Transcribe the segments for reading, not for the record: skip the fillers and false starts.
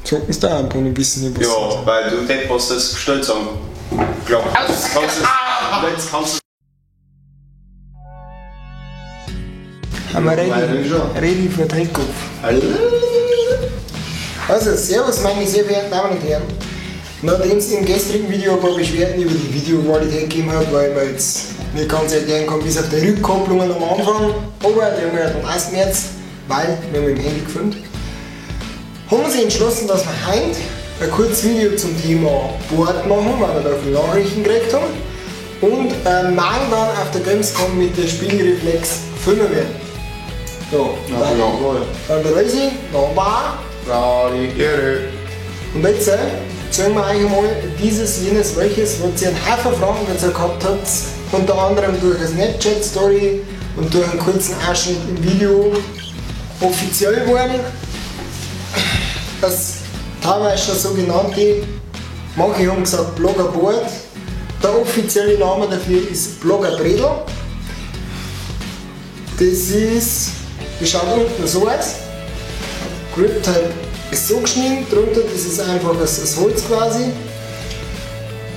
So ist da ein ein bisschen Ja, weil du denkst, was das bestellt haben. Klar. Jetzt kannst du jetzt kannst du Haben wir ready, ready für den Takeoff. Also, servus meine sehr verehrten Damen und Herren. Nachdem es im gestrigen Video ein paar Beschwerden über die Videoqualität gegeben hat, weil wir jetzt nicht ganz erklären kann, bis auf die Rückkopplungen am Anfang, aber die haben wir ja dann ausgemerzt, weil wir haben mit dem Handy gefilmt, haben wir sich entschlossen, dass wir heute ein kurzes Video zum Thema Board machen, weil wir da viele Nachrichten gekriegt haben, und morgen dann auf der Gamescom mit der Spiegelreflex filmen werden. So, dann der Resi, nochmal. Und jetzt zeigen wir euch einmal dieses, jenes, welches, was ihr einen Haufen Fragen dazu gehabt habt, unter anderem durch eine Snapchat-Story und durch einen kurzen Ausschnitt im Video offiziell geworden. Das teilweise schon sogenannte, manche haben gesagt Bloggerboard. Der offizielle Name dafür ist Bloggerbredel. Das schaut unten so aus. Grip Tape ist so geschnitten, drunter das ist einfach das Holz quasi.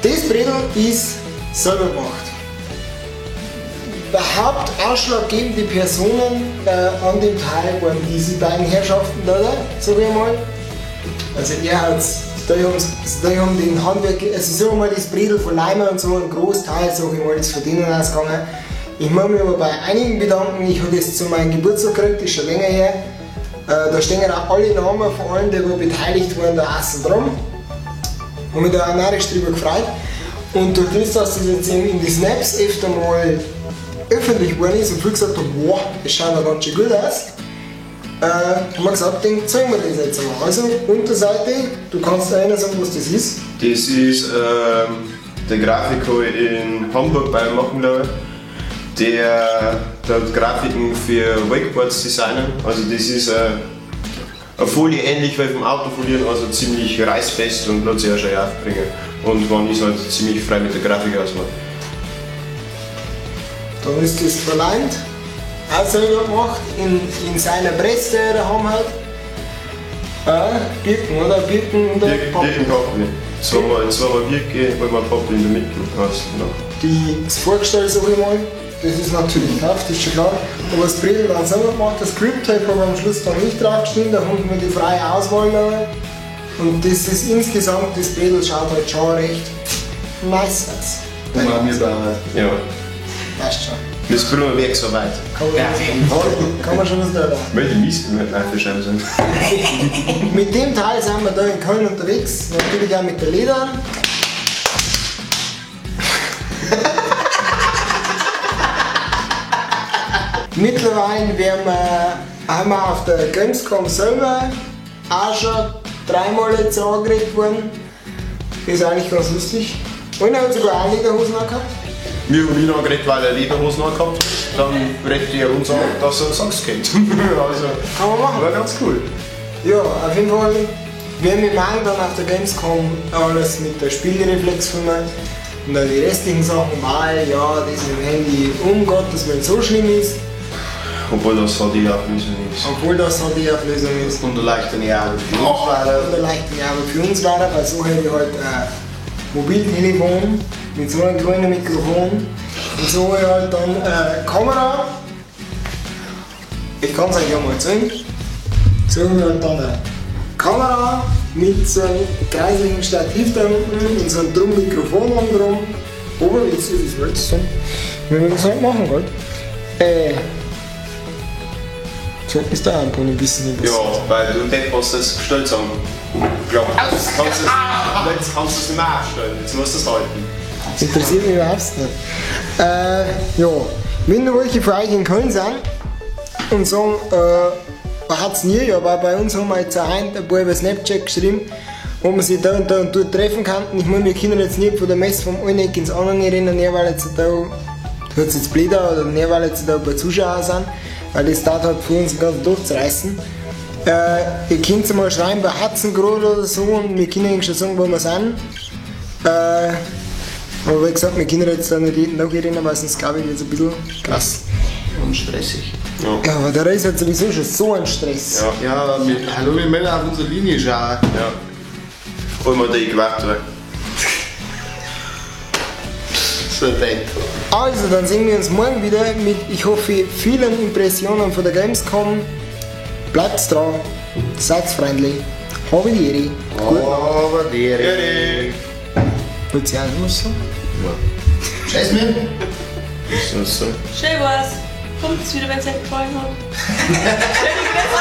Das Bredel ist selber gemacht. Überhaupt ausschlaggebende Personen an dem Teil waren diese beiden Herrschaften da, sag ich mal. Also er hat's, die haben den Handwerk, also sagen wir mal das Bredel von Leimer und so, ein Großteil, sag ich mal, ist von denen ausgegangen. Ich muss mich aber bei einigen bedanken, ich habe das zu meinem Geburtstag gekriegt, ist schon länger her. Da stehen auch alle Namen von allen, die beteiligt waren, da außen dran. Habe mich da auch narrisch drüber gefreut. Und durch das, dass das jetzt in die Snaps öfter mal öffentlich geworden ist und viel gesagt haben, boah, das schaut ja ganz schön gut aus, haben wir gesagt, den zeigen wir das jetzt einmal. Also, Unterseite, du kannst einer sagen, was das ist. Das ist der Grafiker in Hamburg beim Machen, glaube ich. Der hat Grafiken für Wakeboards designen. Also das ist eine Folie ähnlich wie vom Autofolieren, also ziemlich reißfest und lässt sich auch schön aufbringen. Und man ist halt ziemlich frei mit der Grafik ausmachen. Dann ist das verleimt, auch selber gemacht, in seiner Presse, die er haben hat. Birken, oder? Birken und Pappe. Birkenpappe. Zweimal Birke, einmal Pappe in der Mitte. Also, genau. Das Vorgestell, sag ich mal, das ist natürlich gekauft, ist schon klar. Aber das Bredel dann selber gemacht, das Grip Tape haben wir am Schluss dann nicht draufgeschnitten, da haben wir die freie Auswahl noch. Und das ist insgesamt, das Bredel schaut halt schon recht nice aus. Ja. Passt schon. Das Blumenwerk so weit. Kann man schon was da. Welche Mist mit Scheibe sind. Mit dem Teil sind wir da in Köln unterwegs, natürlich auch mit der Ledern. Mittlerweile haben wir auf der Gamescom selber auch schon dreimal jetzt angeregt worden. Ist eigentlich ganz lustig. Einer hat sogar auch Lederhosen angehabt. Wir haben ihn angeregt, weil er Lederhosen angehabt hat. Dann redet er uns an, dass er einen Sachs kennt. Also, kann man machen. War ganz cool. Ja, auf jeden Fall werden wir morgen dann auf der Gamescom alles mit der Spiegelreflex filmen. Und dann die restlichen Sachen, weil ja, das mit dem Handy um Gottes Willen so schlimm ist. Obwohl das HD-Auflösung ist. Obwohl das HD-Auflösung ist. Und eine leichte Arbeit für uns wäre. Und eine leichte Arbeit für uns wäre, weil so hätte ich halt ein Mobiltelefon mit so einem kleinen Mikrofon. Und so habe ich halt dann eine Kamera. Ich kann es euch ja mal zeigen. So habe ich halt dann eine Kamera mit so einem kreislichen Stativ da unten und so einem dummen Mikrofon oben dran. Aber jetzt ist es halt so. Wir müssen das halt machen, gell? So ist da ein bisschen was. Ja, weil du denkst, was das bestellt haben. Klar. Jetzt kannst du es nicht mehr aufstellen, jetzt musst du es halten. Das interessiert mich überhaupt nicht. Ja, wenn du welche von euch in Köln sind und sagen, hat's nie, aber bei uns haben wir jetzt auch ein paar über Snapchat geschrieben, wo man sich da und da und dort treffen kann. Ich meine, wir können jetzt nicht von der Messe vom einen Eck ins andere rennen, nicht weil jetzt da, hört sich jetzt blöd an, oder nicht weil jetzt da ein paar Zuschauer sind, weil das dauert halt für uns den ganzen Tag zu reißen. Ihr könnt mal schreiben bei Hatzengrad oder so und wir können eigentlich schon sagen, wo wir sind. Aber wie gesagt, wir können jetzt da nicht jeden Tag rennen, weil sonst glaube ich wird es ein bisschen krass. und stressig. Ja, aber der ist halt sowieso schon so ein Stress. Ja. Ja, wir, hallo, wir müssen auf unsere Linie schauen. Ja. Hol mal den Äquator. So nett. Also, dann sehen wir uns morgen wieder mit, ich hoffe, vielen Impressionen von der Gamescom. Bleibt dran, seid freundlich, habe die Ehre. Gute Nacht. Aber der. Wollt ihr auch noch was sagen? Scheiß mir. So, so. Schön war's. Kommt's wieder, wenn's euch gefallen hat. Schöne Grüße.